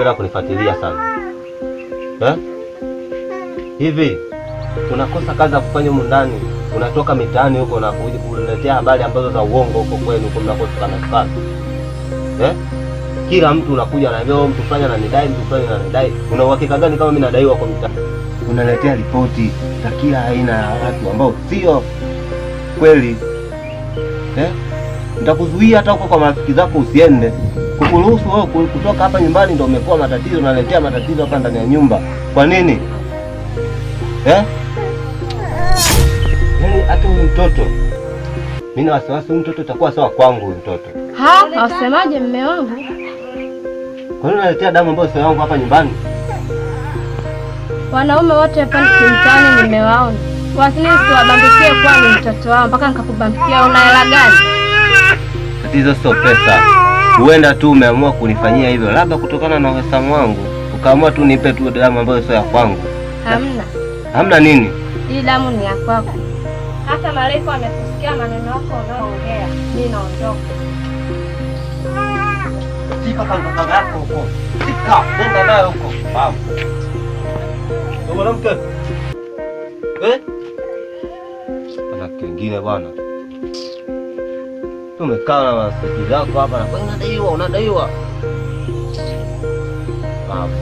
unapenda kunifuatilia sana? Eh? Hivi unakosa kazi ya kufanya humu ndani, unatoka mitaani huko na kuja kuletea habari ambazo za uongo huko kwenu huko mnakotukana tukana. Eh? Kila mtu unakuja anaambia wewe mtu fulani ananidai, mtu fulani ananidai. Una uhakika gani kama mimi nadaiwa kwa mtaa? Unaletea ripoti za kila aina ya watu ambao sio kweli. Eh? Nitakuzuia hata huko kwa marafiki zako usiende. Kukuruhusu wewe kutoka hapa nyumbani ndio umekuwa matatizo, unaletea matatizo hapa ndani ya nyumba. Kwa nini? Eh? Yaani hata huyu mtoto mimi na wasiwasi huyu mtoto itakuwa sawa kwangu huyu mtoto. Ha, wasemaje mume wangu? Kwa nini unaletea damu ambayo sio yangu hapa nyumbani? Wanaume wote hapa mtaani nimewaona. Wasini siwabambikie kwa ni mtoto wao mpaka nikakubambikia una hela gani? Tatizo sio pesa. Huenda tu umeamua kunifanyia hivyo labda kutokana na uhesamu wangu, ukaamua tu nipe tu damu ambayo sio ya kwangu. Hamna. Hamna nini? Hii damu ni ya kwako. Hata malaika amekusikia maneno yako unayoongea. Mimi naondoka. Fika kanga yako huko. Fika, nenda nayo huko. Babu. Mwanamke. Eh? Ana kingine bwana. Tumekaa na marafiki zako hapa na kwa unadaiwa, unadaiwa. Babu.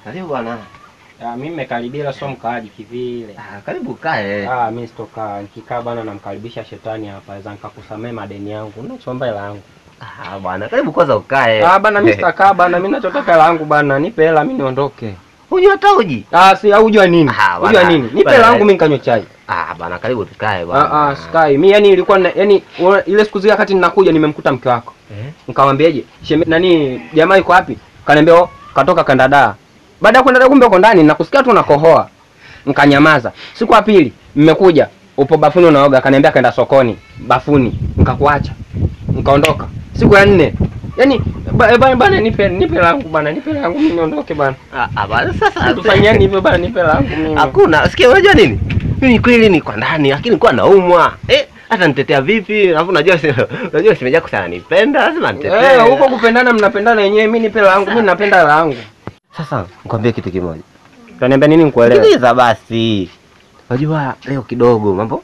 Karibu bwana. Mimi nimekaribia sio mkaaji kivile. Karibu kae. Mimi sitokaa. Nikikaa bwana namkaribisha shetani hapa. Aweza nikakusamee madeni yangu. Ninachoomba hela yangu. Bwana, karibu kwanza ukae. Bana mimi sitakaa bana. Mimi ninachotaka hela yangu bana. Nipe hela mimi niondoke. Unajua hata uji? Si hujua nini? Hujua nini? Nipe hela yangu mimi nikanywe chai. Bana karibu tukae bwana. Sikai. Mimi yani ilikuwa yani ile siku zile wakati ninakuja nimemkuta mke wako. Nikamwambiaje? Nani jamaa yuko wapi? Kaniambia katoka kanda. Baada ya kwenda kumbe uko ndani nakusikia tu unakohoa. Nikanyamaza. Siku ya pili mmekuja upo bafuni unaoga, kaniambia kaenda sokoni bafuni, nikakuacha. Nikaondoka. Siku ya nne Yaani bana nipe langu bana, nipe langu mimi niondoke bana. Bana sasa tufanyeni hivyo bana, nipe langu mimi. Hakuna. Sikia unajua nini? Mimi kweli ni kwa ndani lakini nilikuwa naumwa. Hata nitetea vipi? Alafu unajua simeja kusana nipenda, lazima nitetee. Huko kupendana mnapendana wenyewe, mimi nipe langu, mimi napenda langu. Sasa nikwambie kitu kimoja. Utaniambia nini nikuelewe? Sikiliza basi. Unajua leo kidogo mambo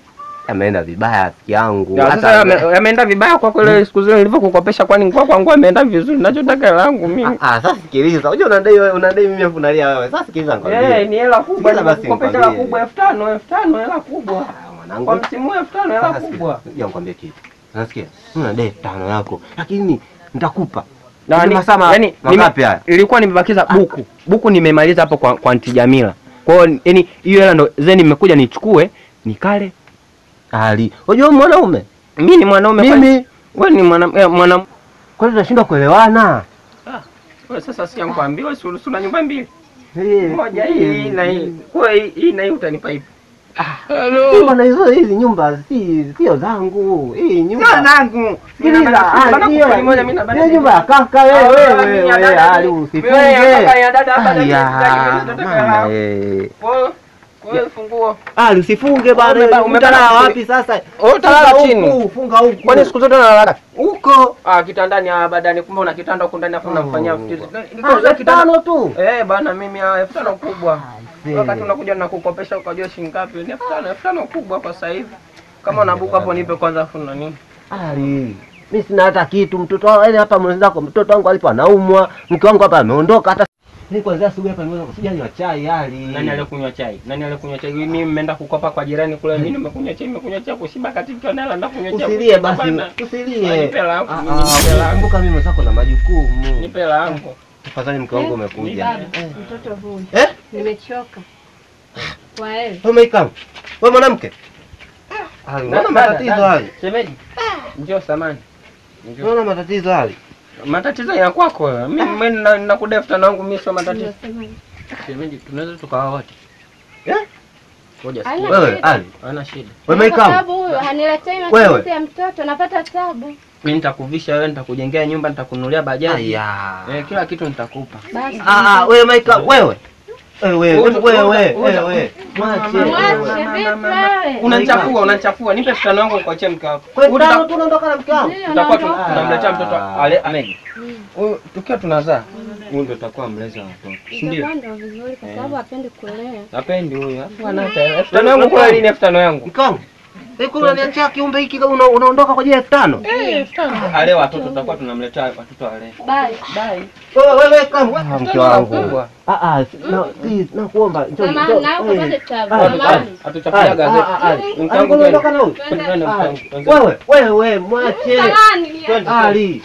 yameenda vibaya rafiki yangu. Hata yameenda vibaya kwa kweli siku zile nilivyokukopesha kwani kwa kwangu ameenda vizuri. Ninachotaka langu mimi. Sasa sikiliza. Unajua unadai mimi afu unalia wewe. Sasa sikiliza nikwambie. Ni hela kubwa. Nikukopesha hela kubwa 5000, 5000 hela kubwa. Mwanangu. Kwa msimu 5000 hela kubwa. Ngoja nikwambie kitu. Unasikia? Unadai 5000 yako. Lakini nitakupa. Na yani mangapi haya? Ilikuwa nimebakiza buku. Buku nimemaliza hapo kwa Aunti Jamila. Kwa hiyo yani hiyo hela ndo zeni nimekuja nichukue nikale. Ali, unajua mwanaume? Mimi ni mwanaume. Mimi wewe ni mwanaume. Kwa nini tunashindwa kuelewana? Wewe sasa si nikwambie wewe si una nyumba mbili. Moja hii na hii. Kwa hii na hii utanipa ipi? Hello. Bwana hizi nyumba sio zangu. Hii nyumba sio zangu. Mimi nyumba ya kaka wewe. Ali usifunge. Kaka ya dada hapa dada. Kwa hiyo funguo. Ali usifunge bwana. Umelala wapi sasa? Utalala chini. Funga huko. Kwani siku zote unalala huko? Kitandani badani kumbe una kitanda huko ndani afu unamfanyia vitu. Niko kitano tu. Bana mimi 5000 kubwa. Wakati unakuja na kukopesha ukajua shilingi ngapi? Ni 5000 kubwa kwa sasa hivi. Kama unabuka hapo nipe kwanza afu na nini? Ali, mimi sina hata kitu. Mtoto wangu hapa mwenzako, mtoto wangu alipo anaumwa, mke wangu hapa ameondoka hata mimi kwanza asubuhi hapa nimeweza kusijanywa chai Ali. Nani aliyekunywa chai? Mimi nimeenda kukopa kwa jirani kule, mimi nimekunywa chai, nimekunywa chai kushiba katika nala na kunywa chai. Usilie basi, usilie. Nipe langu. Kumbuka mimi mwenzako na majukumu. Nipe langu. Tafadhali mke wangu umekuja. Mtoto huyu. Nimechoka. Kwa heri. Wewe mkamu. Wewe mwanamke. Unaona matatizo haya. Shemeji. Njoo samani. Unaona matatizo haya. Matatizo ya kwako wewe. Mimi ninakudai na wangu mimi sio matatizo. Shemeji tunaweza tukawa wote. Ngoja sikia. Wewe Ali, hana shida. Wewe mkamu. Sababu huyo haniletei matumizi ya mtoto, napata tabu. Mimi nitakuvisha wewe, nitakujengea nyumba, nitakununulia bajaji. Kila kitu nitakupa. Basi. Wewe Maika, wewe. Wewe. Mwache. Unanichafua. Nipe 5000 yangu nikuachie mke wako. Kwa hiyo tunaondoka na mke wangu. Tutakuwa tunamletea mtoto ale ameni. Huyu tukiwa tunazaa, huyu ndio atakuwa mlezi wa watoto. Si ndio? Ndio vizuri kwa sababu hapendi kulea. Hapendi huyu. Alafu ana hata 5000 yangu kula lini 5000 yangu? Mke wangu. Unaniachia kiumbe hiki unaondoka kwa ajili ya 5000? 5000. Ale watoto tutakuwa tunamletea watoto wale. Bye. Bye. Wewe kama mke wangu. Nakuomba njoo. Atuchapia gazeti. Mke wangu unaondoka na huyu. Wewe mwache. Ali.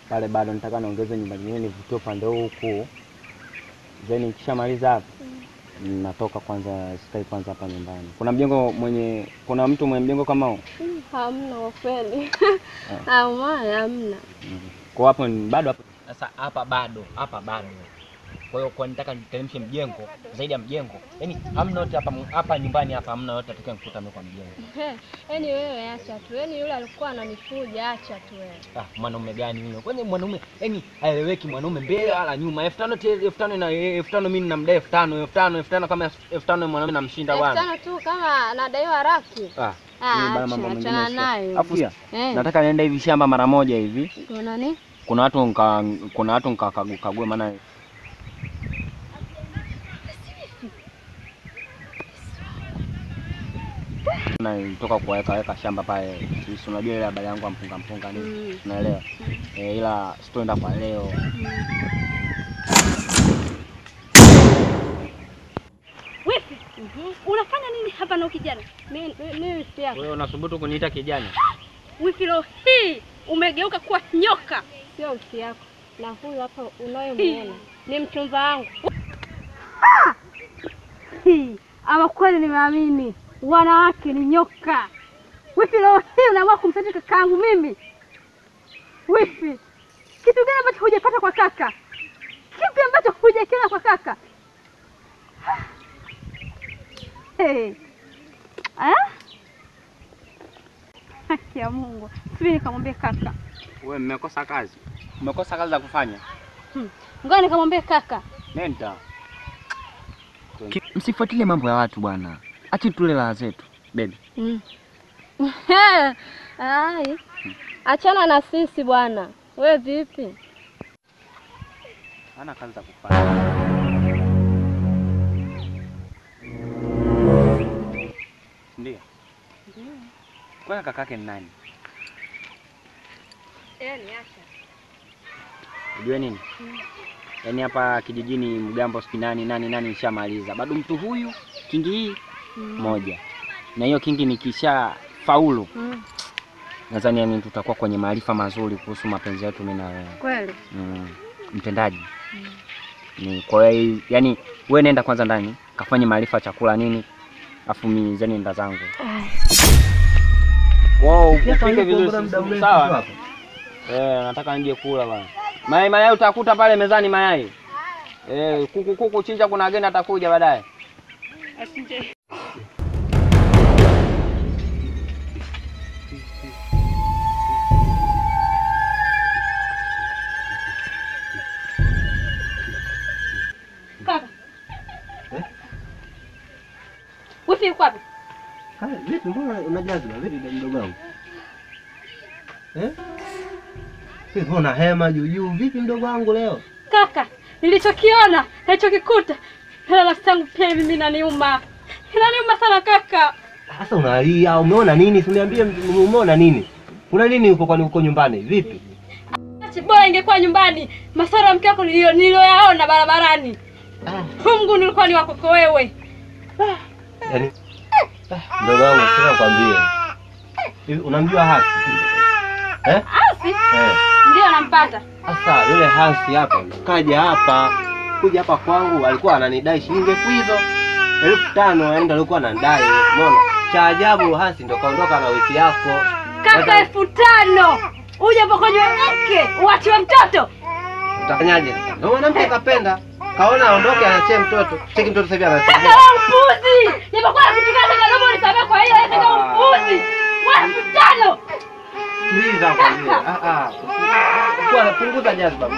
Pale bado nataka niongeze nyumba nyingine nivutie upande huku. Then nikishamaliza hapo natoka kwanza, sikai kwanza hapa nyumbani. Kuna mjengo mwenye, kuna mtu mwenye mjengo kama huo? Hamna kwa kweli. Hamna. Kwa hapo bado hapo. Sasa hapa bado, hapa bado. Kwa hiyo kwa nitaka niteremshe mjengo zaidi ya mjengo. Yaani hamna yote hapa hapa nyumbani hapa hamna yote atakayemkuta mimi kwa mjengo. Yaani wewe acha tu. Yaani yule alikuwa ananifuja, acha tu wewe. Ah, mwanaume gani yule? Kwani mwanaume yaani haeleweki, mwanaume mbele wala nyuma. 5000 5000 na 5000 mimi ninamdai 5000 5000 5000 kama 5000 mwanaume namshinda bwana. 5000 tu kama anadaiwa raki. Ah. Mimi bana mambo mengine. Afu nataka niende hivi shamba mara moja hivi. Kuna nini? Kuna watu nikakague maana Na nilitoka kuweka shamba pale. Sisi unajua ile habari yangu ya mpunga nini? Unaelewa? Ila sitoenda kwa leo. Wifi, unafanya nini hapa na kijana? Mimi wifi yako. Wewe unasubutu kuniita kijana? Wifi leo hii umegeuka kuwa nyoka. Sio wifi yako. Na huyu hapa unayemuona ni mchumba wangu. Ama kweli nimeamini wanawake ni nyoka. Wifi leo hii unaamua kumsaidia kakaangu mimi. Wifi, kitu gani ambacho hujapata kwa kaka? Kipi ambacho hujakiona kwa kaka? Hey. Ah? Haki ya Mungu. Subiri nikamwambie kaka. Wewe mmekosa kazi. Umekosa kazi za kufanya. Ngoja nikamwambie kaka. Nenda. Msifuatilie mambo ya watu bwana. Acha tule raha zetu, baby. Ai. Achana na sisi bwana. Wewe vipi? Hana kazi za kufanya. Ndio. Ndio. Kwa kakake ni nani? Ni Asha. Unajua nini? Yaani hapa kijijini mgambo siki nani nishamaliza. Bado mtu huyu kingi hii moja. Na hiyo kingi nikisha faulu. Nadhani yani tutakuwa kwenye maarifa mazuri kuhusu mapenzi yetu mimi na wewe. Kweli? Mtendaji. Ni kwa hiyo yani wewe nenda kwanza ndani, kafanye maarifa chakula nini, afu mimi zeni nenda zangu. Wow, upike vizuri sawa. Nataka nije kula bwana. Mayai utakuta pale mezani mayai. Kuku chinja, kuna agenda atakuja baadaye. Asije. Kaka. Wifi yuko wapi? Vipi mbona unajazwa? Vipi mdogo wangu? Vipi una hema juu juu? Vipi mdogo wangu leo? Kaka, nilichokiona, nilichokikuta, hela nafsi yangu pia mimi inaniuma. Inaniuma sana kaka. Sasa unalia, umeona nini? Si uniambie umeona nini? Kuna nini huko kwani huko nyumbani? Vipi? Acha bora ingekuwa nyumbani. Masara mke wako niliyoyaona barabarani. Mungu nilikuwa ni wako wewe. Yaani mdogo wangu sasa nakwambia. Hivi unamjua Hasi? Hasi? Ndio nampata. Sasa yule Hasi hapa kaja hapa, kuja hapa kwangu alikuwa ananidai shilingi 5,000, yaani ndio alikuwa ananidai. Umeona? Cha ajabu Hasi ndio kaondoka na wiki yako. Kaka 5,000. Uje pokonywe mke, uachiwe mtoto. Utafanyaje sasa? Ndio mwanamke kapenda. Kaona aondoke aachie mtoto. Cheki mtoto sasa hivi anasema. Kaka wewe mpuzi. Japokuwa nakutukana kama domo nisamee kwa hiyo wewe kama mpuzi. Wewe 5,000. Sikiliza kwambie. Kwa napunguza jazba.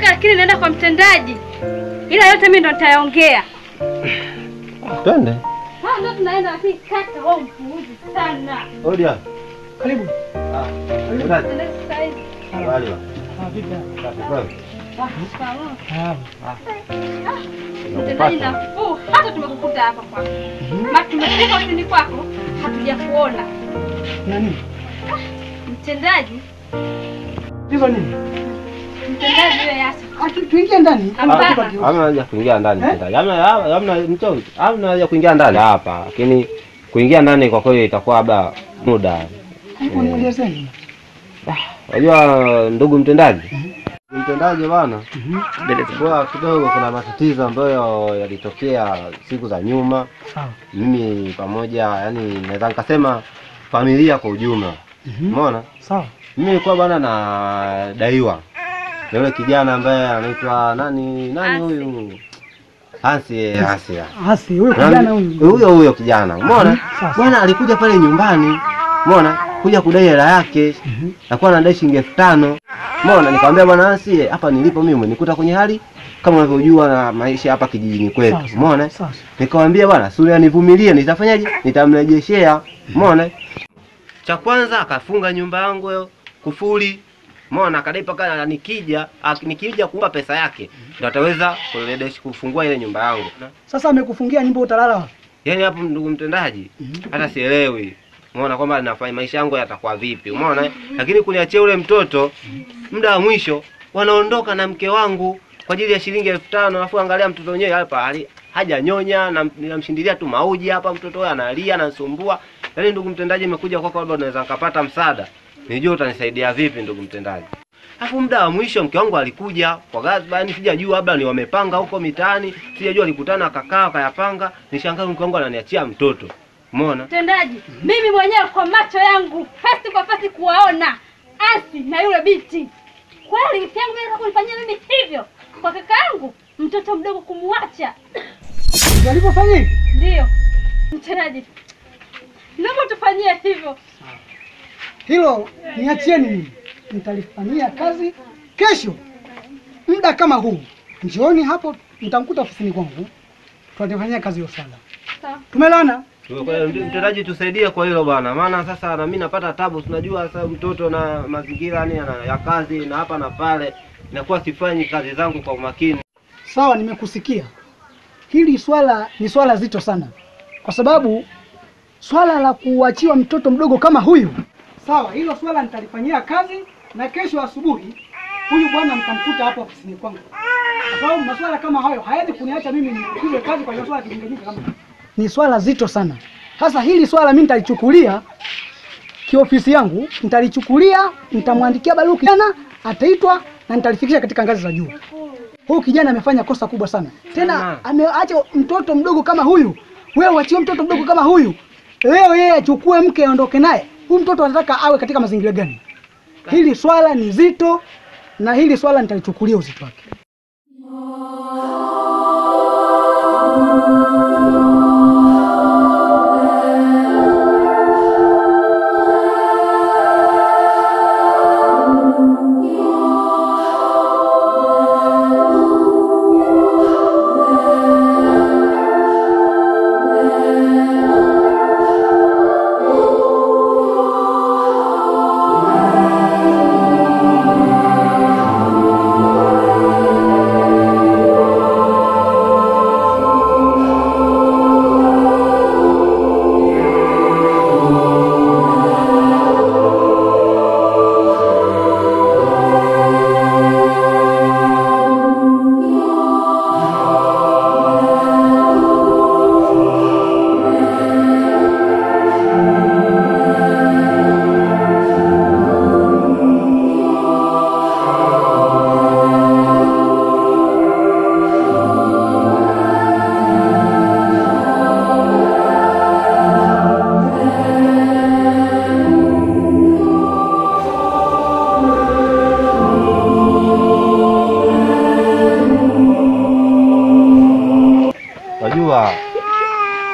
Lakini naenda kwa mtendaji. Ila yote mimi ndo nitayaongea. Twende. Ndio tunaenda, lakini kaka wewe mpuuzi sana. Odia. Karibu. Karibu. Habari. Vipi? Mtendaji nafuu, hata tumekukuta hapa kwako. Ma tumefika ofisini kwako, hatujakuona. Nani? Mtendaji. Hizo nini? Mtendaji wewe acha. Tuingie ndani. Hamna haja kuingia ndani mtendaji. Hamna mchongo. Hamna haja kuingia ndani hapa. Lakini kuingia ndani kwa kweli itakuwa labda muda. Hebu nielezeni. Unajua ndugu mtendaji? Mtendaji bwana, kwa kidogo kuna matatizo ambayo yalitokea siku za nyuma. Sawa. Mimi pamoja, yani naweza nikasema familia kwa ujumla. Umeona? Sawa. Mimi nilikuwa bwana nadaiwa na yule kijana ambaye anaitwa nani huyu? Hansi. Hansi, huyo kijana huyu. Huyo kijana. Umeona? Bwana alikuja pale nyumbani. Umeona? Kuja kudai hela yake. Alikuwa anadai shilingi 5000. Umeona? Nikamwambia bwana Hansi, hapa nilipo mimi umenikuta kwenye hali kama unavyojua na maisha hapa kijijini kwetu. Umeona? Nikamwambia bwana, sura nivumilie, nitafanyaje? Nitamrejeshea. Umeona? Cha kwanza akafunga nyumba yangu hiyo kufuli. Umeona? Akadai paka nikija kumpa pesa yake ndio ataweza kurejesha kufungua ile nyumba yangu. Sasa amekufungia nyumba utalala wapi? Yaani hapo ndugu mtendaji, hata sielewi. Umeona kwamba nafanya maisha yangu yatakuwa vipi? Umeona? Lakini kuniachia ule mtoto muda wa mwisho wanaondoka na mke wangu kwa ajili ya shilingi 5000, alafu angalia mtoto wenyewe hapa hajanyonya na namshindilia tu mauji hapa, mtoto huyo analia anasumbua. Yaani ndugu mtendaji, nimekuja kwako labda unaweza nikapata msaada. Nijue utanisaidia vipi ndugu mtendaji. Alafu muda wa mwisho mke wangu alikuja kwa ghadhabu, yani sijajua labda ni wamepanga huko mitaani, sijajua alikutana akakaa akayapanga, nishangaa mke wangu ananiachia mtoto. Umeona? Mtendaji, mimi mwenyewe kwa macho yangu fasi kwa fasi kuwaona Asi na yule binti. Kweli mke wangu anataka kunifanyia mimi hivyo? Kwa kaka yangu mtoto mdogo kumuacha. Ndio alipofanya hivi? Ndio. Mtendaji, naomba tufanyie hivyo. Hilo niachieni mimi. Nitalifanyia kazi kesho. Muda kama huu. Njioni hapo nitamkuta ofisini kwangu. Tutafanyia kazi hiyo swala. Sawa. Tumelana? Mtendaji tusaidie kwa hilo bwana. Maana sasa na mimi napata tabu, tunajua sasa mtoto na mazingira yani ya kazi na hapa na pale, inakuwa sifanyi kazi zangu kwa umakini. Sawa, nimekusikia. Hili swala ni swala zito sana. Kwa sababu swala la kuachiwa mtoto mdogo kama huyu. Sawa, hilo swala nitalifanyia kazi na kesho asubuhi huyu bwana mtamkuta hapo ofisini kwangu. Kwa sababu masuala kama hayo hayawezi kuniacha mimi nipige kazi kwa swala kingine kama. Ni swala zito sana. Sasa hili swala mimi nitalichukulia kiofisi yangu, nitalichukulia, nitamwandikia barua kijana, ataitwa na nitalifikisha katika ngazi za juu. Huyu kijana amefanya kosa kubwa sana. Tena ameacha mtoto mdogo kama huyu. Wewe uachie mtoto mdogo kama huyu. Leo yeye achukue mke aondoke naye. Huyu mtoto anataka awe katika mazingira gani? Hili swala ni zito na hili swala nitalichukulia uzito wake.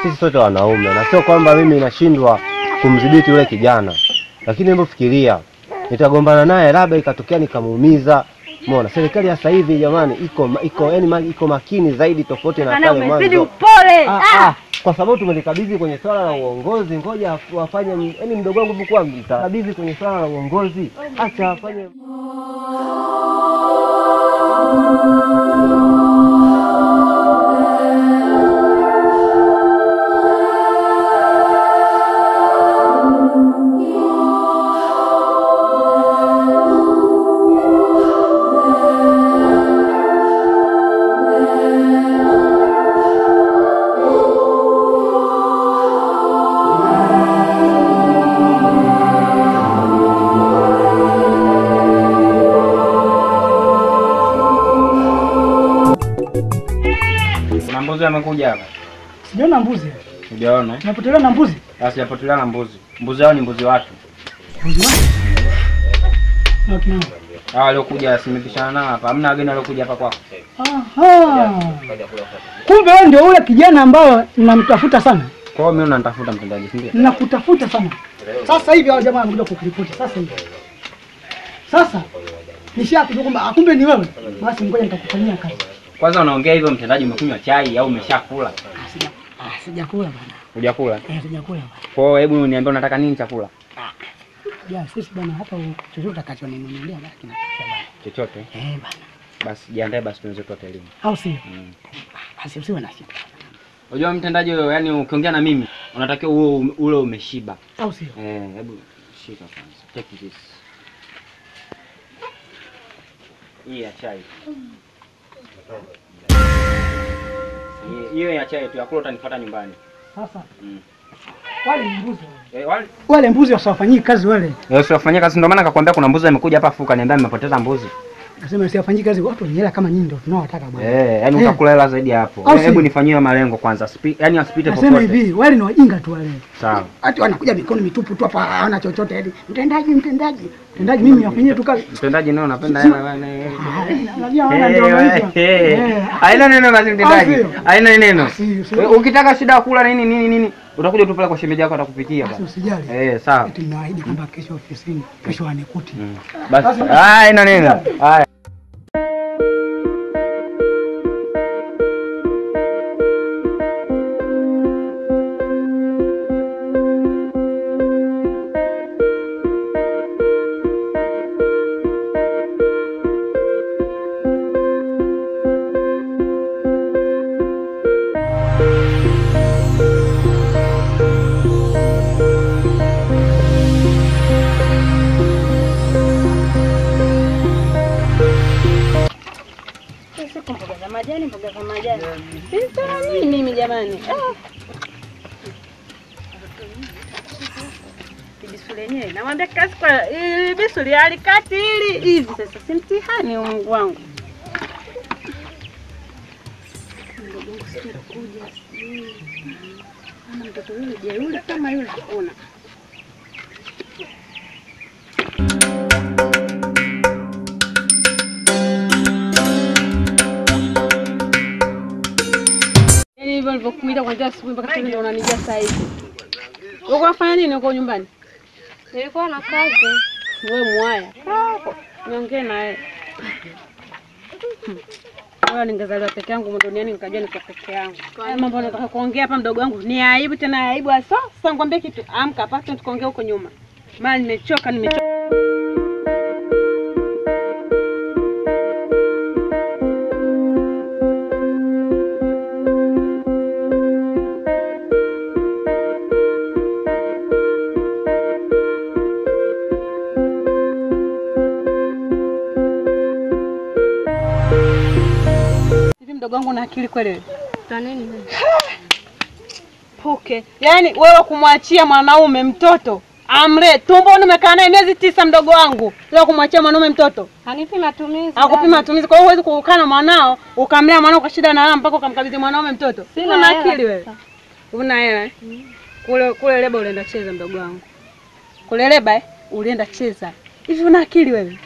Sisi sote wanaume na sio kwamba mimi nashindwa kumdhibiti yule kijana, lakini hebu fikiria nitagombana naye labda ikatokea nikamuumiza. Umeona serikali ya sasa hivi jamani iko yani iko makini zaidi tofauti na pale mwanzo. Upole. Kwa sababu tumelikabidhi kwenye swala la uongozi, ngoja wafanye yani mdogo wangu kwa mtakabidhi kwenye swala la uongozi, acha afanye. wamekuja hapa. Sijaona mbuzi. Hujaona? Umepotelea na mbuzi? Ah, sijapotelea na mbuzi. Mbuzi hao ni mbuzi watu. Mbuzi watu? Na kina. Hao waliokuja simepishana nao hapa. Hamna wageni waliokuja hapa kwako. Aha. Kumbe wewe ndio ule kijana ambaye ninamtafuta sana. Kwa hiyo mimi unanitafuta mtendaji, si ndio? Ninakutafuta sana. Sasa hivi hao jamaa wamekuja kukuripoti sasa hivi. Sasa nishakujua kwamba kumbe ni wewe. Basi ngoja nitakufanyia kazi. Kwanza unaongea hivyo mtendaji, umekunywa chai au umeshakula? Sijakula bwana. Hujakula? Eh, sijakula bwana. Kwa hiyo hebu niambie unataka nini chakula? Ya sisi bwana hapa chochote utakachoninunulia basi kinatosha bwana. Chochote? Eh bwana. Basi jiandae basi tuanze hotelini. Au sio? Basi usiwe na shida. Unajua mtendaji wewe, yani ukiongea na mimi unatakiwa uwe ule umeshiba. Au sio? Eh, hebu shika kwanza. Take this. Hii ya chai. Hiyo ya chai tu, ya kula utanifuata nyumbani. Sasa. Wale mbuzi. Wale wale mbuzi wasifanyii kazi wale. Wasifanyii kazi, ndio maana nikakwambia kuna mbuzi amekuja hapa afu kaniambia nimepoteza mbuzi. Nasema usifanyii kazi watu wenye hela kama nyinyi ndio tunaowataka bwana. Eh, yani utakula hela zaidi hapo. Hebu nifanyie malengo kwanza. Yaani asipite popote. Nasema hivi, wale ni wajinga tu wale. Sawa. Hata wanakuja mikono mitupu tu hapa, hawana chochote yaani. Mtendaji, mtendaji. Mtendaji mimi nafanyia tu kazi. Mtendaji nao napenda hela bwana. Unajua wana ndio maisha. Haina neno basi mtendaji. Haina neno. Ukitaka shida kula nini nini nini, utakuja tu pale kwa shemeji yako atakupikia bwana. Usijali. Eh, sawa. Eti naahidi kwamba kesho ofisini, kesho anikuti. Basi. Haina neno. Haya. Mboga za majani. Sasa nini mimi jamani? Bisu lenyewe. Namwambia kazi kwa bisu alikati ili hivi sasa si mtihani Mungu wangu. Ndugu sikuja sijui. Ana mtoto yule jeuri kama yule hakuna. Hivyo nilivyokuita kuanzia asubuhi mpaka sasa ndio unanijia sasa hivi. Uko unafanya nini huko nyumbani? Nilikuwa na kazi. Wewe mwaya. Niongee na wewe. Wewe ningezaliwa peke yangu duniani nikajua niko peke yangu. Haya mambo nataka kuongea hapa mdogo wangu ni aibu tena aibu hasa. Sasa nikwambie kitu, amka hapa tukaongea huko nyuma. Maana nimechoka nimechoka. Mdogo wangu na akili kweli. Kwa nini? Poke. Yaani wewe kumwachia mwanaume mtoto amle tumboni umekaa naye miezi 9 mdogo wangu. Wewe kumwachia mwanaume mtoto? Hanipi matumizi. Hakupi matumizi. Kwa hiyo huwezi kukaa na mwanao ukamlea mwanao kwa shida na raha mpaka ukamkabidhi mwanaume mtoto. Una akili wewe. Una hela? Kule kule leba ulienda cheza mdogo wangu. Kule leba ulienda cheza. Hivi una akili wewe?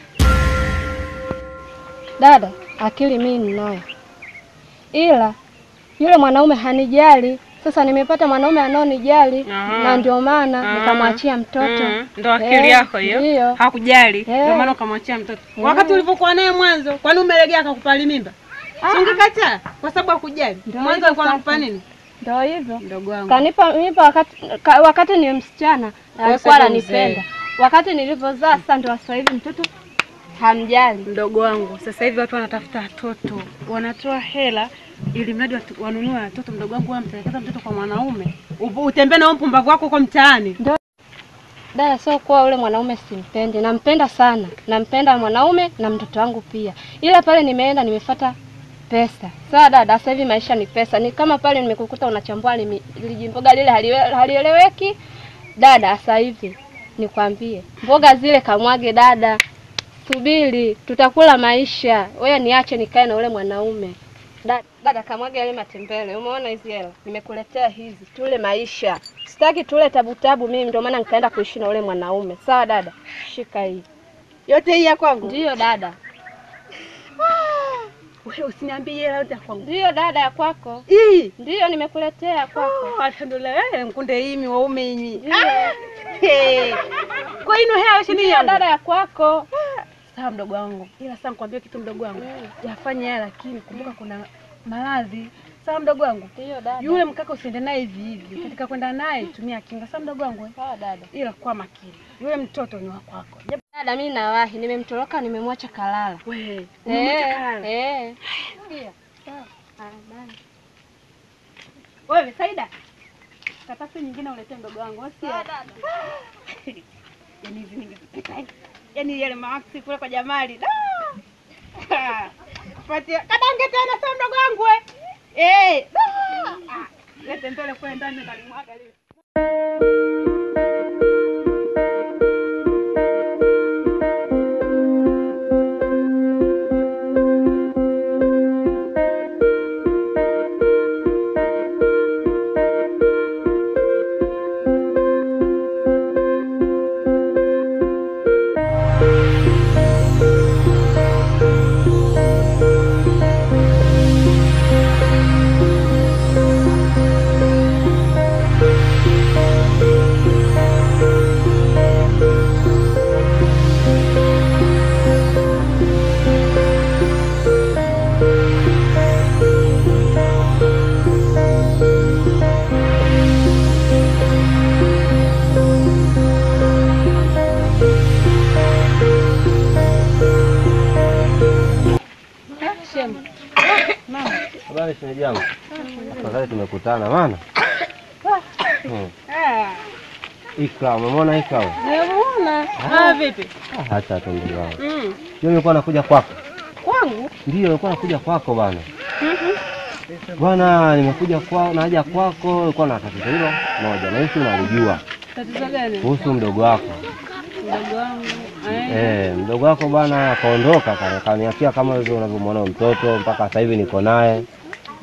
Dada, akili mimi ninayo. Ila yule mwanaume hanijali. Sasa nimepata mwanaume anaonijali na ndio maana nikamwachia mtoto. Ndio akili yako hiyo. Hakujali. Ndio maana ukamwachia mtoto. Wakati ulivyokuwa naye mwanzo, kwani umelegea akakupali mimba? Si ungekataa kwa sababu hakujali. Mwanzo alikuwa anakupa nini? Ndio hivyo. Mdogo wangu. Kanipa mimba wakati ni msichana, alikuwa ananipenda. Wakati nilipozaa sasa ndio sasa hivi mtoto hamjali. Mdogo wangu, sasa hivi watu wanatafuta watoto, wanatoa hela ili mradi wanunue watoto. Mdogo wangu, wewe mtelekeza mtoto kwa mwanaume, utembee na mpumbavu wako kwa mtaani. Ndio. Dada, sio kwa ule mwanaume simpendi, nampenda sana. Nampenda mwanaume na mtoto wangu pia. Ila pale nimeenda nimefuata pesa. Sawa dada, sasa hivi maisha ni pesa. Ni kama pale nimekukuta unachambua lijimboga lile halieleweki. Dada, sasa hivi nikwambie, mboga zile kamwage dada. Subiri, tutakula maisha. Wewe niache nikae na ule mwanaume. Dada kamwaga yale matembele. Umeona hizi hela? Nimekuletea hizi. Tule maisha. Sitaki tule tabu tabu mimi, ndio maana nikaenda kuishi na ule mwanaume. Sawa dada? Shika hii. Yote hii ya kwangu? Ndio dada. Wewe usiniambie hela yote ya kwangu. Ndio dada, ya kwako. Hii? Ndio nimekuletea ya kwako. Oh, alhamdulillah, mkunde hii waume hii. Kwa hiyo hela shini yangu. Dada ya kwako. Sawa mdogo wangu. Ila sasa nikwambie kitu mdogo wangu. Yafanye haya lakini kumbuka kuna maradhi. Sawa mdogo wangu? Ndio dada. Yule mkaka usiende naye hivi hivi. Katika kwenda naye tumia kinga. Sawa mdogo wangu? Sawa dada. Ila kwa makini. Yule mtoto ni wa kwako. Dada mimi nawahi, nimemtoroka nimemwacha kalala. Wewe, umemwacha kalala? Eh. Ndio. Sawa. Ah, wewe Saida. Katafute nyingine uletee mdogo wangu. Wasikia? Sawa dada. Yaani hizi ningezipika. Yaani yale maaksi kule kwa Jamali. Fatia, kadange tena sasa mdogo wangu we. Eh. Lete mbele kwa ndani ndalimwaga lile. Habari shemeji yangu. Afadhali tumekutana maana. Ikra, umeona Ikra? Nimemuona. Ah, vipi? Acha tu ndugu wangu. Mimi nilikuwa nakuja kwako. Kwangu? Ndio, nilikuwa nakuja kwako bana. Bwana, nimekuja kwako, naja kwako, nilikuwa na tatizo hilo moja. Na hisi unalijua. Tatizo gani? Kuhusu mdogo wako. Mdogo wangu. Mdogo wako bwana akaondoka, kaniachia kama hivyo unavyomwona mtoto mpaka sasa hivi niko naye.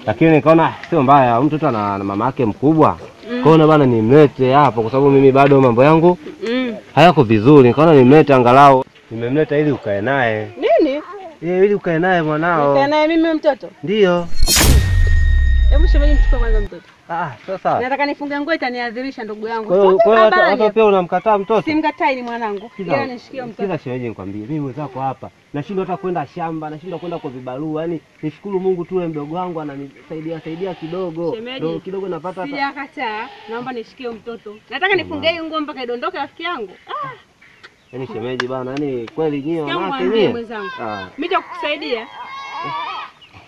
Lakini nikaona sio mbaya, mtoto ana mama yake mkubwa. Kaona bana nimlete hapo kwa sababu mimi bado mambo yangu hayako vizuri. Nikaona nimlete angalau. Nimemleta ili ukae naye. Nini? Ili ukae naye mwanao. Ukae naye mimi mtoto? Ndio. Hebu shemeji mchukue kwanza mtoto. Sasa. Nataka nifunge nguo itaniadhirisha ndugu yangu. Kwa hiyo hata pia unamkataa mtoto? Simkatai, ni mwanangu. Ila nishikie mtoto. Kila shemeji nikwambie, mimi mwenzako hapa nashindwa hata kwenda shamba, nashindwa kwenda kwa vibarua. Yaani nishukuru Mungu tu mdogo wangu ananisaidia saidia kidogo. Ndio kidogo napata hata. Sijakataa, naomba nishikie mtoto. Nataka nifunge hii nguo mpaka idondoke rafiki yangu. Yaani shemeji bana, yaani kweli nyie wanawake nyie. Mwenzangu. Mimi nitakusaidia.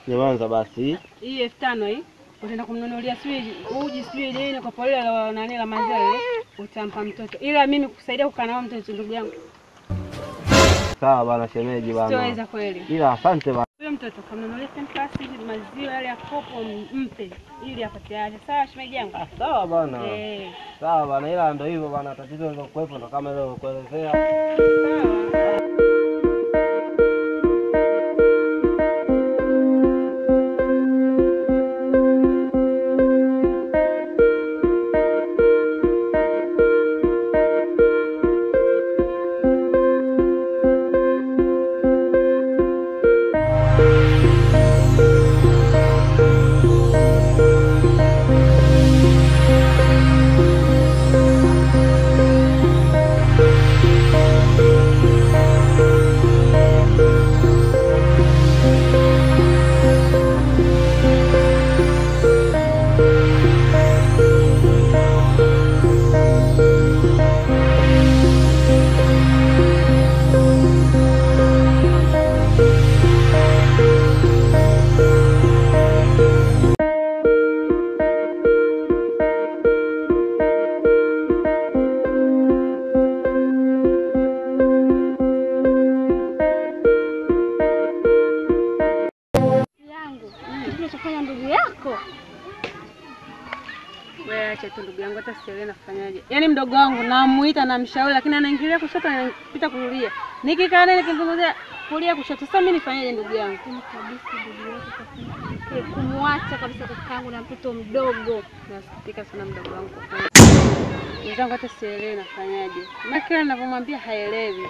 Nianza basi. Hii 5000 hii. Utaenda kumnunulia sijui uji sijui nini kwa pole la nani la maziwa ile utampa mtoto. Ila mimi kukusaidia kukaa na mtoto ndugu yangu. Sawa bana shemeji bana. Sitoweza kweli. Ila asante bana. Huyo mtoto kamnunulia Pampers maziwa yale ya kopo mpe ili apate afya. Sawa shemeji yangu? Sawa bana. Sawa bana, ila ndio hivyo bana, tatizo lilokuwepo ndo kama ile nilikuelezea. Sawa. Yaani mdogo wangu namuita namshauri lakini anaingilia kushoto anapita kulia. Nikikaa naye nikimzungumzia Kulia kushoto. Sasa mimi nifanyaje ndugu yangu? Kabisa ndugu yangu kumwacha kabisa kakaangu na mtoto mdogo. Nasikitika sana mdogo wangu. Mwenzangu hata sielewi nafanyaje. Maana kila ninavyomwambia haelewi.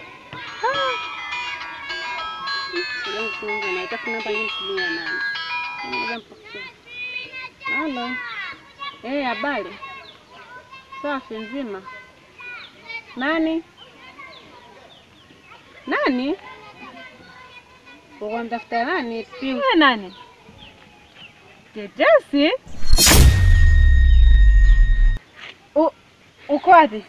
Sielewi simu na itafuta namba nyingine sijui ya nani. Ngoja mpokee. Halo. Eh, habari. Safi nzima. Nani? Nani? Uko mtafuta nani? Wewe nani? Tetesi? Uko wapi?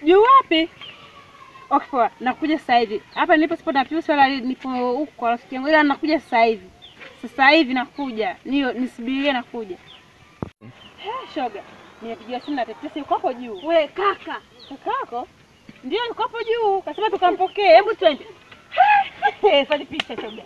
Juu wapi? Okay, poa. Nakuja sasa hivi. Hapa nilipo sipo na piusi wala nipo huko kwa rafiki yangu. Ila nakuja sasa hivi. Sasa hivi nakuja. Niyo nisubirie nakuja. Shoga, nimepigiwa simu na Tetesi yuko hapo juu. We kaka, kakako? Ndio yuko hapo juu. Kasema tukampokee. Hebu twende. Fanya picha shoga.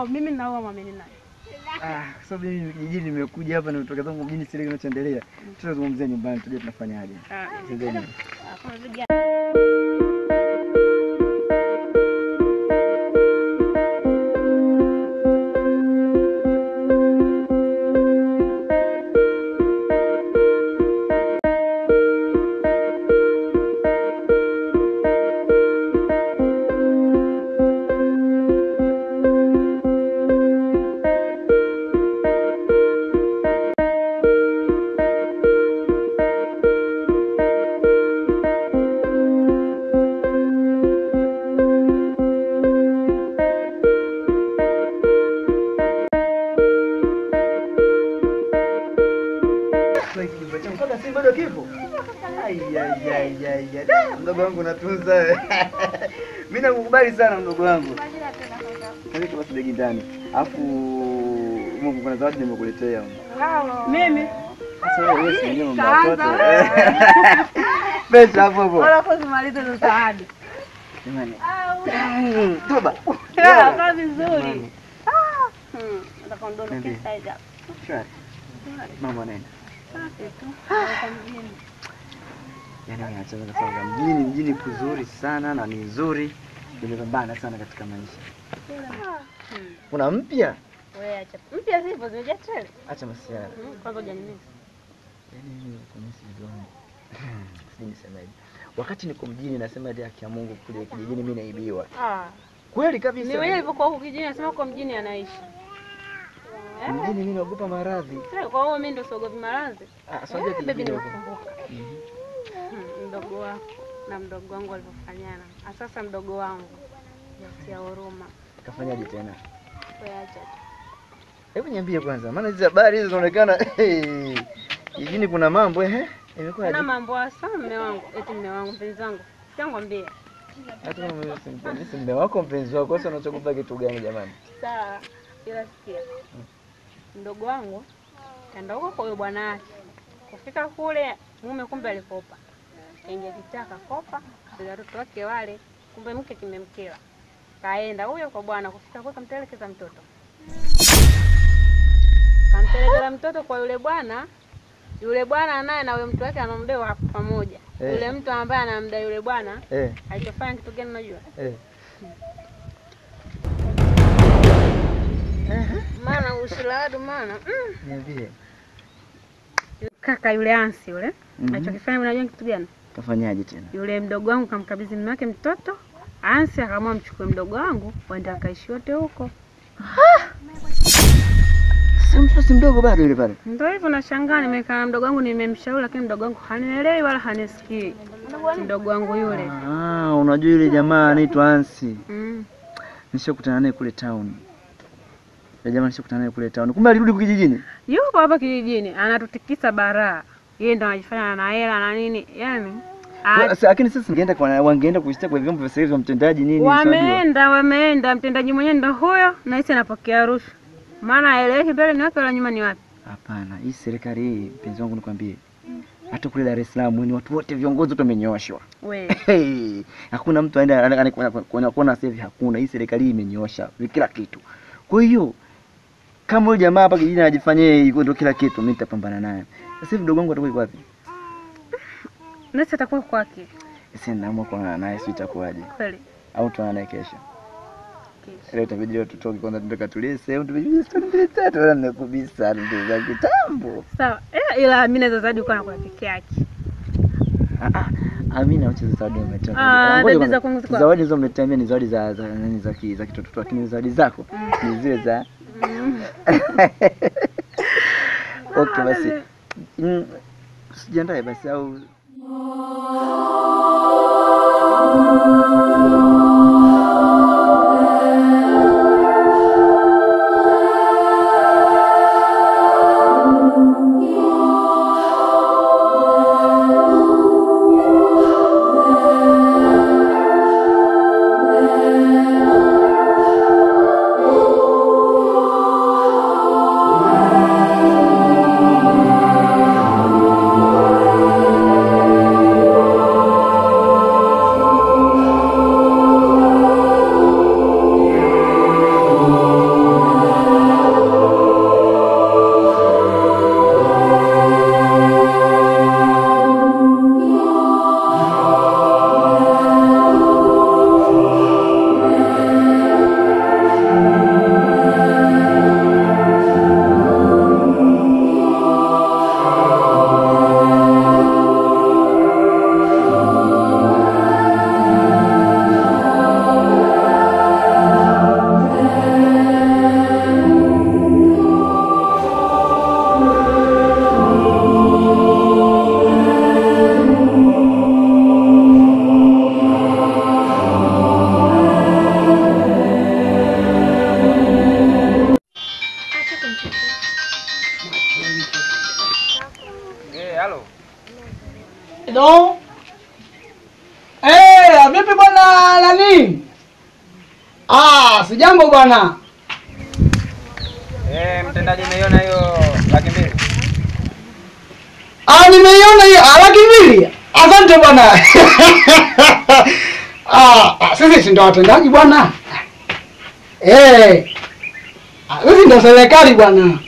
Mimi naoa mwamini naye. Kwa sababu mimi kijijini nimekuja hapa nimetoka zangu mjini sile kinachoendelea. Tutazungumzia nyumbani tujue tunafanyaje. Mdogo wangu unatunza. Mimi nakukubali sana mdogo wangu. Kaweka basi begi ndani. Alafu Mungu kuna zawadi nimekuletea. Mimi? Sasa wewe si mwenyewe mama watoto. Pesa hapo hapo. Wala kuzimaliza hizo zawadi. Jamani. Toba. Kaa vizuri. Nataka ndio size up. Sure. Mambo nenda. Safi tu. Yaani unacheza na soga. Mjini kuzuri sana na ni nzuri. Nimepambana sana katika maisha. Kuna mpya? Wewe acha. Mpya zipo zimejaa tele. Acha masiara. Kwanza hujanimisi. Yaani mimi nikumisi mdomo. Sijui nisemeje. Wakati niko mjini nasema hadi haki ya Mungu kule kijijini mimi naibiwa. Kweli kabisa. Ni wewe ulipokuwa huko kijijini nasema uko mjini anaishi. Mjini mimi naogopa maradhi. Kwa hiyo mimi ndio siogopi maradhi. Sio kijijini huko. Mdogo wako na mdogo wangu walivyofanyana. Sasa mdogo wangu yatia huruma. Kafanyaje tena? Wewe acha tu. Hebu niambie kwanza, maana hizi habari hizo zinaonekana kijijini kuna mambo imekuwa aje? Kuna mambo hasa mume wangu, eti mume wangu mpenzi wangu. Sitakwambia. Hata kama mimi simpendi, si mume wako mpenzi wako, sasa unachogopa kitu gani jamani? Sawa, ila sikia. Mdogo wangu kaenda huko kwa huyo bwana wake. Kufika kule mume kumbe alikopa. Ingia kitaka kopa, bila watoto wake wale, kumbe mke kimemkela. Kaenda huyo kwa bwana, kufika kule kamtelekeza mtoto. Kamtelekeza mtoto kwa yule bwana. Yule bwana naye na yule mtu wake anamdai hapo pamoja. Yule mtu ambaye anamdai yule bwana alichofanya kitu gani unajua? Maana ushiladu maana. Niambie. Kaka yule Ansi yule, alichokifanya unajua kitu gani? Kafanyaje tena? Yule mdogo wangu kamkabidhi mume wake mtoto. Ansi akaamua mchukue mdogo wangu waende akaishi wote huko. Mtoto si mdogo bado yule pale. Ndio hivyo nashangaa, nimekaa na mdogo wangu nimemshauri, lakini mdogo wangu hanielewi wala hanisikii. Mdogo wangu yule. Ah, unajua yule jamaa anaitwa Ansi. Nishakutana naye kule town. Yule jamaa nishakutana naye kule town. Kumbe alirudi kijijini? Yupo hapa kijijini, anatutikisa baraa. Yeye ndo anajifanya ana hela na nini? Yaani lakini sisi ningeenda kwa wangeenda kuishtaki kwa vyombo vya serikali vya mtendaji nini? Wameenda, mtendaji mwenyewe ndo huyo na hisi anapokea rushwa. Maana haeleweki mbele ni wapi wala nyuma ni wapi. Hapana, hii serikali hii mpenzi wangu nikwambie. Hata kule Dar es Salaam ni watu wote viongozi wote wamenyooshwa. We. Hey, hakuna mtu aenda kuona sasa hivi hakuna. Hii serikali imenyoosha kila kitu. Kwa hiyo kama huyo jamaa hapa kijijini anajifanyia yuko ndio kila kitu, mimi nitapambana naye. Sasa hivi mdogo wangu atakuwa yuko wapi? Nasi atakuwa kwake. Sasa naamua kuonana naye, sio itakuwaje? Kweli. Au tuonane naye kesho. Leo itabidi leo tutoke kwanza tuende katulie sehemu tupige story mbili tatu, wala nimekubisa ndio za kitambo. Sawa. Ila mimi naweza zaidi uko na kwa peke yake. Amina acha zawadi umetoa. Ngoja za kwangu. Zawadi hizo umeletea mimi ni zawadi za nani za kitoto, lakini zawadi zako ni zile za Okay basi. Sijiandae basi au Hello? Eh, vipi bwana nani? Ah, sijambo bwana. Eh, mtendaji umeiona hiyo 200,000? Ah, nimeiona hiyo 200,000. Asante bwana. Ah, sisi ndio watendaji bwana. Eh. Sisi ndio serikali bwana.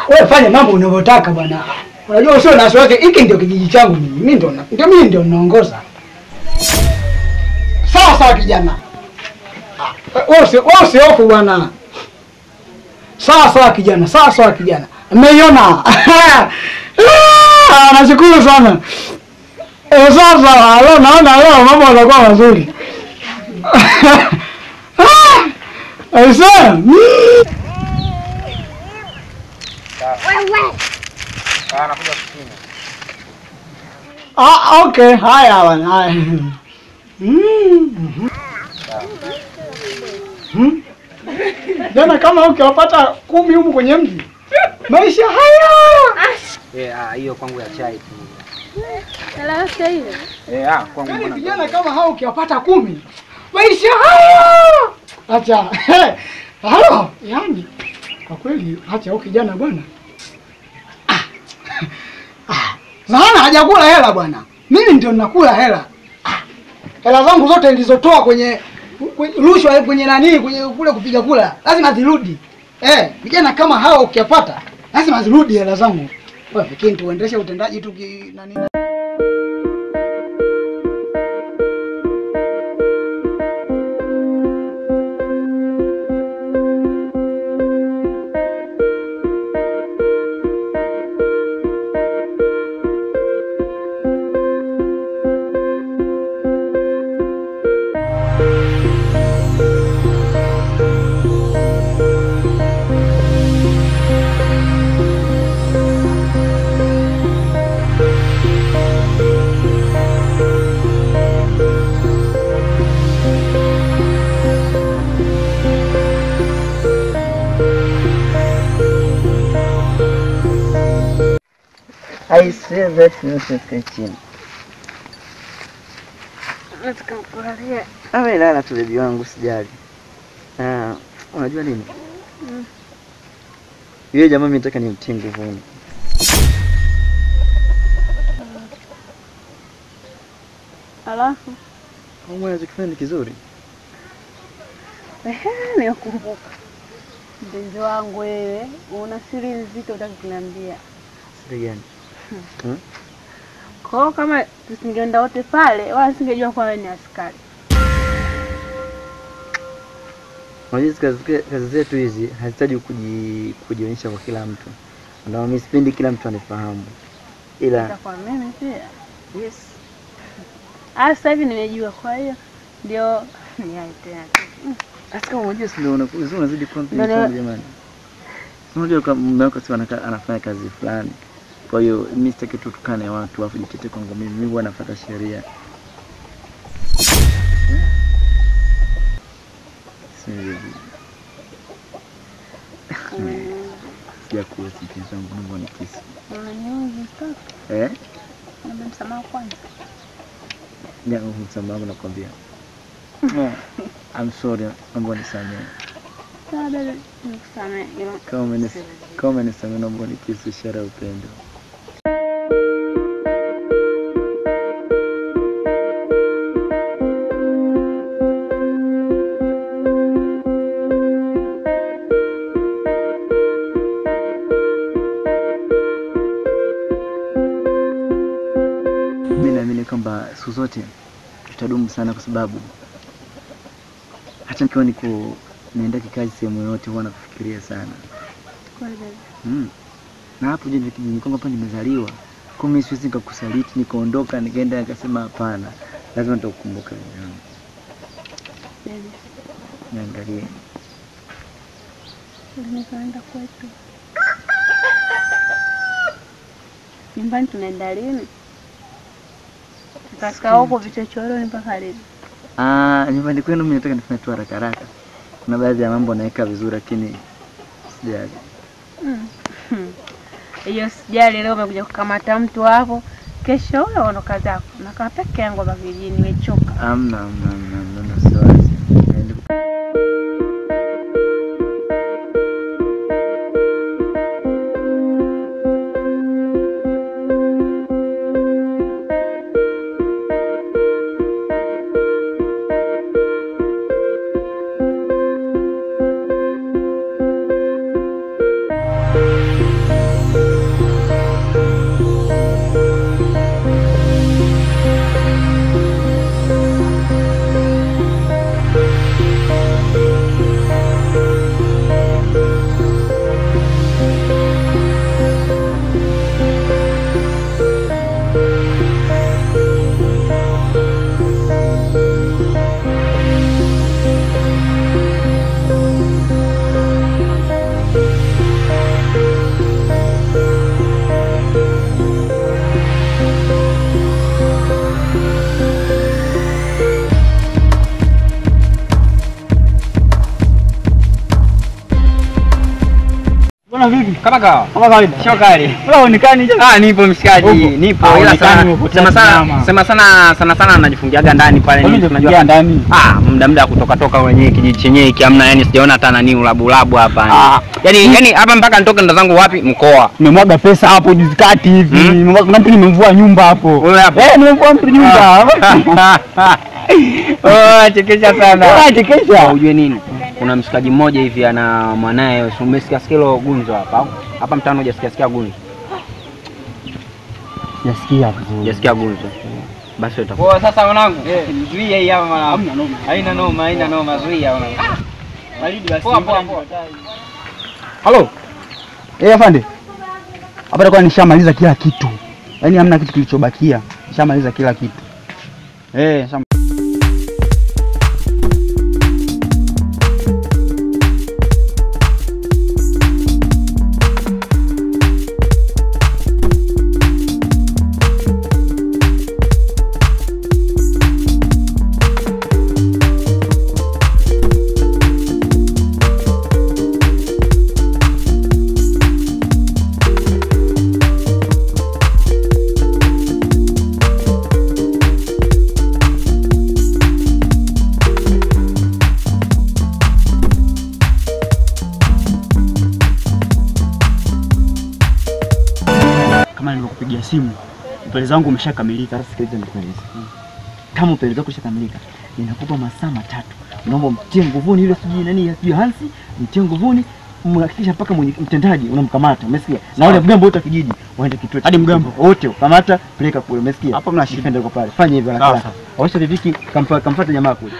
Wewe fanya mambo unavyotaka bwana. Unajua usio na wasiwasi, hiki ndio kijiji changu mimi. Mimi ndio naongoza. Sawa sawa kijana. Wewe usihofu bwana. Sawa sawa kijana, sawa sawa kijana. Nimeiona. Nashukuru sana. Sawa sawa, leo naona leo mambo yatakuwa mazuri. Aisee. Anakuja ofisini. Ah, okay, haya bwana, haya. Jana kama ukiwapata 10 humu kwenye mji. Maisha haya. Hiyo kwangu ya chai tu. Hela yote hiyo. Kwangu mbona. Vijana kama hao ukiwapata 10. Maisha haya. Acha. Halo, yani kwa kweli acha huyu kijana bwana. Maana hajakula hela bwana. Mimi ndio ninakula hela. Hela zangu zote nilizotoa kwenye rushwa kwenye nani kwenye kule kupiga kula lazima zirudi. Vijana kama hao ukiyapata lazima zirudi hela zangu. Wewe fikiri tuendeshe utendaji tu nani. I swear that nisikie chini. Nataka kulalia. Awe lala tu baby wangu, sijali. Ah, unajua nini? Yule jamaa mimi nataka nimtie nguvuni. Alafu Mungu anachokifanya ni kizuri. Ehe, nikumbuka. Mpenzi wangu wewe, una siri nzito unataka kuniambia. Siri gani? Kwa hiyo kama tusingeenda wote pale, wala singejua kwa wewe ni askari. Unajua kazi zetu hizi hazihitaji kujionyesha kwa kila mtu. Ndio mimi sipendi kila mtu anifahamu. Ila kwa mimi pia. Yes. Ah, sasa hivi nimejua, kwa hiyo ndio ni tena. Sasa kama unajua si ndio unazidi kuwa mpenzi wangu jamani. Unajua kama mume wako si anafanya kazi fulani. Kwa hiyo mimi sitaki tu tukane watu afu jitete kwangu mimi. Mimi huwa nafuata sheria. Sijakuwa mpenzi wangu, naomba unikisi. Eh? Naomba msamaha kwanza. Ya, msamaha wangu nakwambia. I'm sorry, naomba unisamehe. Sawa dada, nikusamehe. Kama umenisamehe naomba unikisi, ishara ya upendo. Mimi naamini kwamba siku zote tutadumu sana kwa sababu hata nikiwa niko naenda kikazi sehemu yoyote huwa nakufikiria sana. Kweli baby. Na hapo je, kijijini kwangu hapa nimezaliwa. Kwa mimi siwezi nikakusaliti nikaondoka nikaenda nikasema hapana. Lazima nitakukumbuka wewe. Baby. Niangalie. Nikaenda kwetu. Nyumbani tunaenda lini? Tutakaa huko vichochoroni mpaka lini? Ah, nyumbani kwenu mimi nataka nifanye tu haraka haraka. Kuna baadhi ya mambo naweka vizuri lakini sijali. Hiyo sijali, leo umekuja kukamata mtu hapo. Kesho wewe ondoka zako. Nakaa peke yangu hapa kijijini nimechoka. Hamna, siwazi. Vipi? Kama kawa. Kama kawaida. Shokari. Wewe huonekani je? Ah, nipo mshikaji, nipo. Ila sana najifungiaga ndani pale nini tunajua ndani. Ah, muda kutoka toka wenyewe kijiji chenyewe hiki hamna, yani sijaona hata nani ulabu hapa. Yaani hapa mpaka nitoke ndo zangu wapi mkoa. Nimemwaga pesa hapo juzi kati hivi. Nimemwaga mtu, nimemvua nyumba hapo. Wewe hapo? Eh, nimemvua mtu nyumba. Oh, chekesha sana. Chekesha. Unajua nini? Kuna mshikaji mmoja hivi ana mwanae, umesikia sikilo gunzo hapa. Hapa mtaani hujasikia sikia gunzo. Sijasikia vizuri. Hujasikia gunzo. Basi utakuwa. Poa sasa mwanangu. Zuia hii hapa mwanangu. Hamna noma. Haina noma, haina noma, zuia mwanangu. Baridi basi. Poa poa poa. Halo. Eh, afande. Hapa nilikuwa nishamaliza kila kitu. Yaani hamna kitu kilichobakia. Nishamaliza kila kitu. Eh, Kama nilivyokupigia simu, upelelezi wangu umeshakamilika. Sasa sikiliza nikueleze. Kama upelelezi wako ushakamilika, ninakupa masaa 3. Naomba mtie nguvuni yule sijui nani, sijui Hansi, mtie nguvuni, mhakikisha mpaka mwenye mtendaji unamkamata, umesikia? Na wale mgambo wote wa kijiji waende kituo. Hadi mgambo wote kamata, peleka kule, umesikia? Hapo mna shida ndio pale. Fanya hivyo haraka. Waisha viviki kamfuata jamaa kule.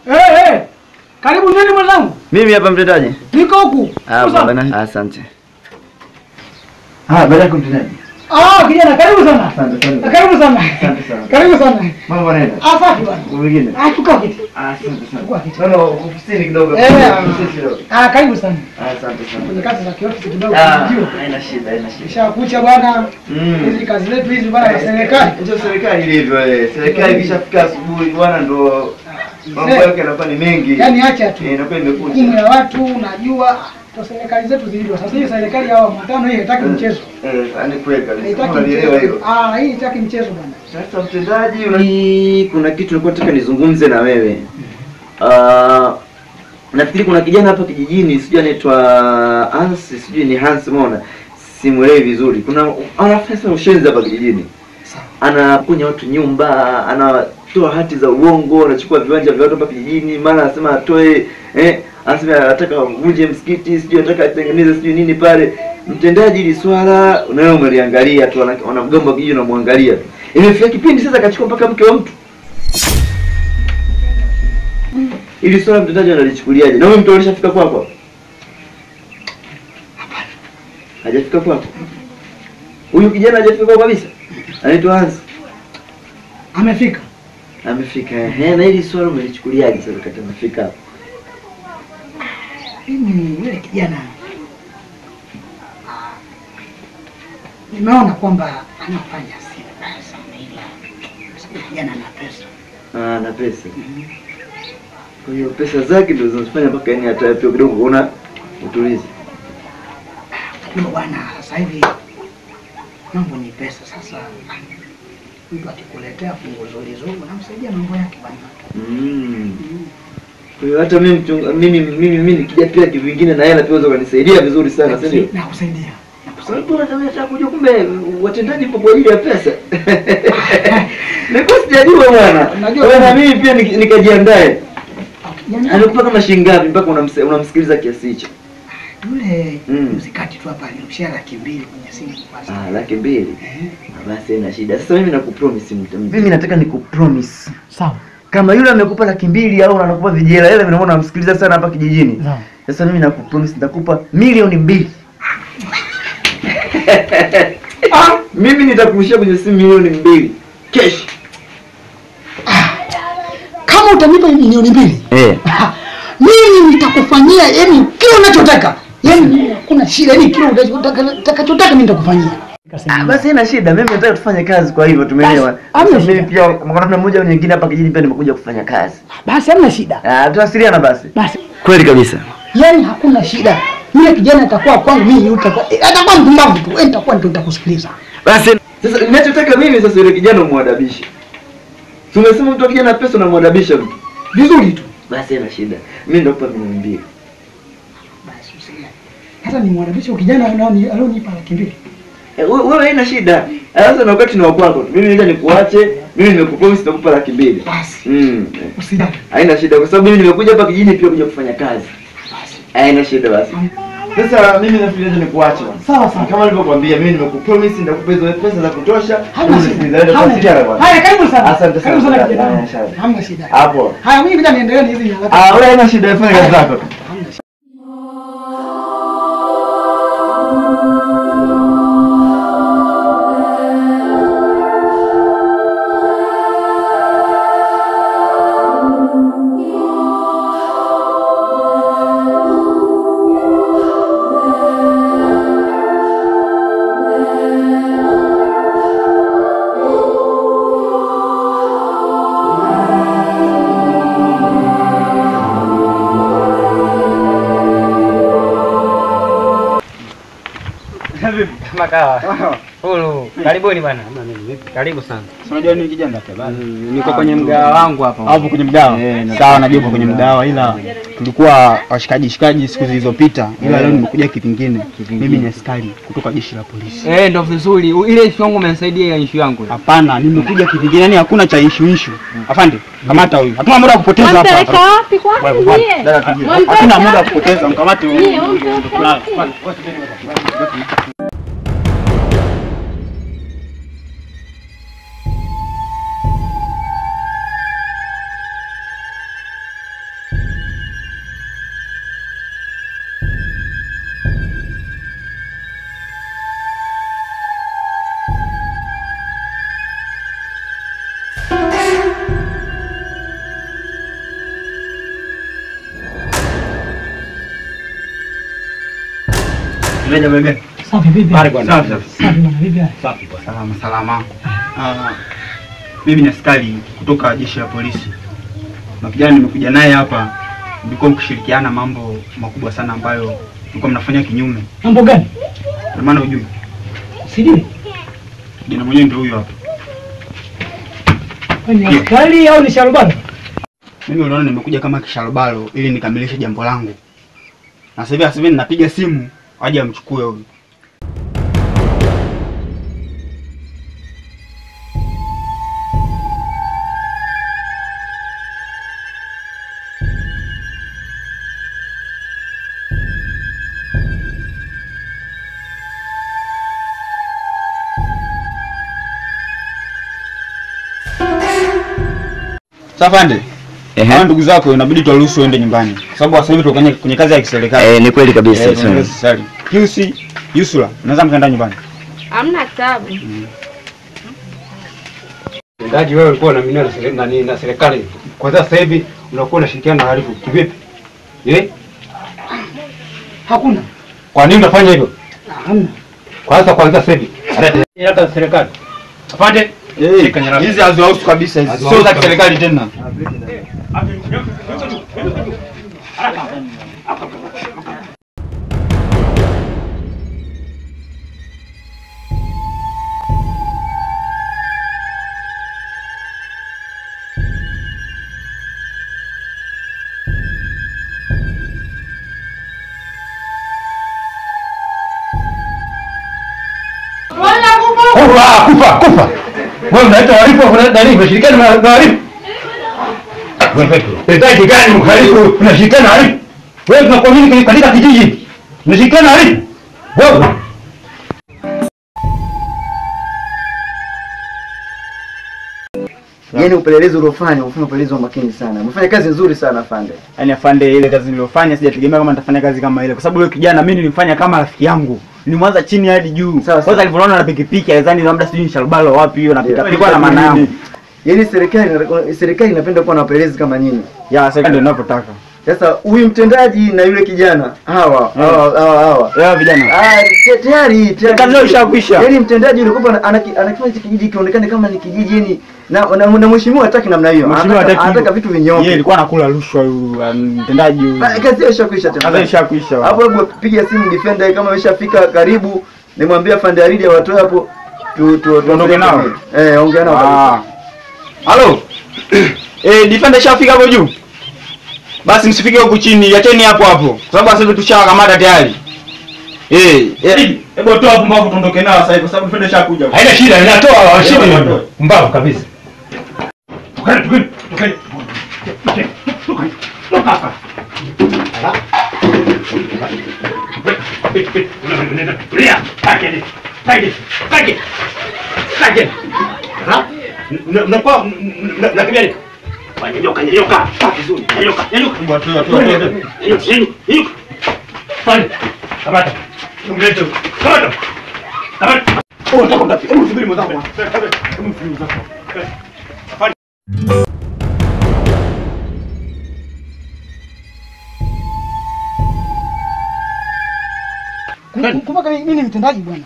Hey, karibu nini mwenzangu? Mimi hapa mtendaji. Niko huku. Ah bwana, asante. Ah, baraka mtendaji. Ah, kijana karibu sana. Asante sana. Karibu sana. Asante sana. Karibu sana. Mambo yanaenda? Ah, safi bwana. Mwingine. Ah, tukaa kiti. Asante sana. Naona ofisini kidogo. Ofisini kidogo. Ah, karibu sana. Asante sana. Kwenye kazi za kiofisi kidogo unajua. Haina shida, haina shida. Ishakucha bwana. Hizi kazi zetu hizi bwana za serikali. Ndio serikali ilivyo eh. Serikali ikishafika asubuhi bwana ndo mambo yake yanakuwa ni mengi. Yaani acha tu. Inakuwa imekucha. Hukumu ya watu unajua to serikali zetu zilivyo. Sasa hii serikali ya awamu 5 hii haitaki mchezo. Yaani kweli kabisa. Unalielewa hilo. Ah, hii haitaki mchezo bwana. Sasa mtendaji, kuna kitu nilikuwa nataka nizungumze na wewe. Nafikiri kuna kijana hapa kijijini sijui anaitwa Hans, sijui ni Hans umeona. Simuelewi vizuri. Kuna anafanya ushenzi hapa kijijini. Anakunya watu nyumba, anatoa hati za uongo, anachukua viwanja vya watu hapa kijijini, mara anasema atoe anasema anataka vunje msikiti, sijui anataka atengeneze sijui nini pale. Mtendaji, hili swala unayo umeliangalia tu, wanamgomba kijiji unamwangalia tu. Imefika kipindi sasa akachukua mpaka mke wa mtu. Hili swala mtendaji analichukuliaje? Na huyu mtu alishafika kwako? Hapana. Hajafika kwako. Huyu kijana hajafika kwako kabisa. Anaitwa Hans. Amefika. Amefika. Na hili swala umelichukuliaje sasa wakati amefika hapo? Mimi yule kijana nimeona kwamba anafanya si vibaya sana, ila sababu kijana ana pesa. Ah, ana pesa. Kwa hiyo pesa zake ndio zinazofanya mpaka yani hata pia kidogo una utulizi. Unajua bwana, sasa hivi mambo ni pesa. Sasa mtu akikuletea fungu zuri zuri unamsaidia mambo yake bwana. Kwa hiyo hata mimi nikija pia kitu kingine na hela pia unaweza kunisaidia vizuri sana, si ndio? Nakusaidia. Nakusaidia. Nataka kujua kumbe watendaji mpo kwa ajili ya pesa. Nilikuwa sijajua bwana. Wewe na mimi pia nikajiandae. Alikupa kama shilingi ngapi mpaka unamsikiliza kiasi hicho? Yule mzikati tu hapa alirushia 200,000 kwenye simu kwanza. Ah, 200,000. Basi haina shida. Sasa mimi nakupromise mtu. Mimi nataka nikupromise. Sawa. Kama yule amekupa 200,000 au anakupa vijela ile, mimi naona namsikiliza sana hapa kijijini. Sasa mimi nakupromise nitakupa 2,000,000. Ah, mimi nitakurushia kwenye simu 2,000,000 cash. Kama utanipa 2,000,000 mimi nitakufanyia yani kile unachotaka. Yaani kuna shida yani kile utakachotaka mimi nitakufanyia. Ah, basi haina shida. Mimi nataka tufanye kazi, kwa hivyo tumeelewa. Mimi pia kwa namna moja au nyingine hapa kijijini pia nimekuja kufanya kazi. Basi hamna shida. Ah, tutawasiliana basi. Basi. Kweli kabisa. Yaani hakuna shida. Yule kijana atakuwa kwangu mimi, utakuwa atakuwa mpumbavu tu. Wewe nitakuwa ndio nitakusikiliza. Basi sasa ninachotaka mimi sasa yule kijana umwadabishe. Tumesema mtu akija na pesa unamwadabisha mtu. Vizuri tu. Basi haina shida. Mimi ndio nakupa 2,000,000. Basi usijali. Hata nimwadabishe kijana alionipa 200,000. Wewe haina shida. Sasa na wakati ni wa kwako. Mimi ngoja nikuache, mimi nimekupromise nitakupa 200,000. Basi. Usijali. Haina shida kwa sababu mimi nimekuja hapa kijijini pia kuja kufanya kazi. Basi. Haina shida basi. Sasa mimi nafikiri nikuache bwana. Sawa sawa. Kama nilivyokuambia mimi nimekupromise nitakupa hizo pesa za kutosha. Hamna shida. Haya, karibu sana. Asante sana. Karibu sana kijana. Hamna shida. Hapo. Haya, mimi ngoja niendelee na hizi nyaraka. Ah, wewe haina shida, fanya kazi zako. Hamna shida. Makawa. Hulu. Karibuni bwana. Karibu sana. Unajua nini kijana bwana? Niko kwenye mgawa wangu hapa. Hapo kwenye mgawa. Sawa, najua uko kwenye mgawa ila tulikuwa washikaji shikaji siku zilizopita ila leo nimekuja kivingine. Mimi ni askari kutoka jeshi la polisi. Ndio vizuri. Ile issue yangu umenisaidia ile issue yangu. Hapana, nimekuja kivingine. Yaani hakuna cha issue issue. Afande, kamata huyu. Hatuna muda wa kupoteza hapa. Mpeleka wapi kwa nyie? Hatuna muda wa kupoteza, mkamate huyu. Safi vipi? Safi bwana. Safi bwana, vipi? Safi bwana. Salama salama. Mimi ni askari kutoka jeshi la polisi. Na kijana nimekuja naye hapa mlikuwa mkishirikiana mambo makubwa sana ambayo mlikuwa mnafanya kinyume. Mambo gani? Kwa maana hujui. Sijui. Kijana mwenyewe ndio huyo hapa. Ni askari au ni sharubaro? Mimi unaona nimekuja kama kisharubaro ili nikamilishe jambo langu. Na sasa hivi ninapiga simu aje amchukue huyu. Safande. Hawa ndugu zako inabidi tuwaruhusu waende nyumbani. Kwa sababu sasa hivi tuko kwenye kazi ya kiserikali. Ni kweli kabisa. Piusi, Yusula, naweza mkaenda nyumbani. Hamna taabu. Mtendaji, wewe ulikuwa unaaminiwa na serikali. Kwa sasa hivi unakuwa unashirikiana na wahalifu. Kivipi? Hakuna. Kwa nini unafanya hivyo? Hamna. Kwanza sasa hivi. Hata serikali. Afande. Hizi haziwahusu kabisa hizi. Sio za serikali tena. Kufa. Wewe unaita wahalifu kuna nani? Unashirikiana na wahalifu? Wewe serikali gani mhalifu unashirikiana na wahalifu? Wewe tunakuamini katika kijiji. Unashirikiana na wahalifu? Wewe Yaani upelelezi uliofanya, umefanya upelelezi wa makini sana. Umefanya kazi nzuri sana afande. Yaani afande, ile kazi niliyofanya sijategemea kama nitafanya kazi kama ile. Kwa sababu yule kijana mimi nilimfanya kama rafiki yangu. Nilimwanza chini hadi juu. Kwanza alivyoona na pikipiki alizani labda sijui ni sharubalo wapi hiyo na pikipiki. Ilikuwa na maana yangu. Yaani serikali inapenda kuwa na wapelelezi kama nyinyi. Ya serikali ndio inavyotaka. Sasa huyu mtendaji na yule kijana hawa hawa. Hawa vijana. Tayari kazi yao ishakwisha. Yaani mtendaji yule kwamba anakifanya kijiji kionekane kama ni kijiji yani na mheshimiwa hataki namna hiyo. Anataka vitu vinyoke. Yeye alikuwa anakula rushwa huyu mtendaji huyu. Kazi yao ishakwisha tena. Kazi ishakwisha. Hapo hebu piga simu defender kama ameshafika karibu, nimwambie afande Aridi awatoe hapo tuondoke nao. Ongea nao. Halo. Defender shafika hapo juu. Basi msifike huku chini, acheni hapo hapo. Kwa sababu sasa hivi tushawakamata tayari. Hebu toa pumbavu tuondoke nao sasa hivi kwa sababu defender shakuja. Haina shida, ninatoa washindi pumbavu kabisa. Tukeni. Toka hapa. Kumbuka mimi ni mtendaji bwana.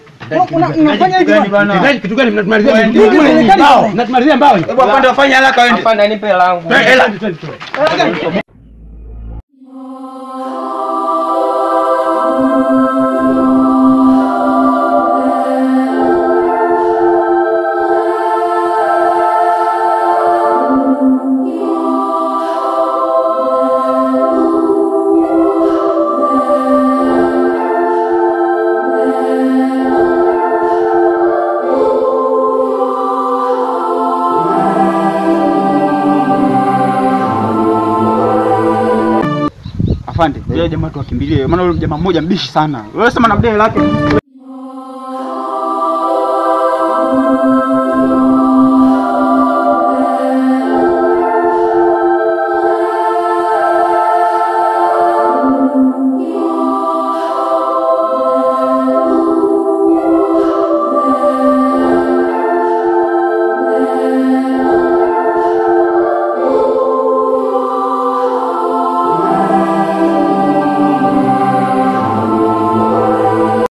Unafanya hivi bwana. Mtendaji kitu gani mnatumalizia mbao? Mnatumalizia mbao. Hebu afande wafanye haraka waende. Afande nipe hela yangu. Hela. Afande, yule jamaa tuwakimbilie, maana yule jamaa mmoja mbishi sana. Wewe sema na mdai lake.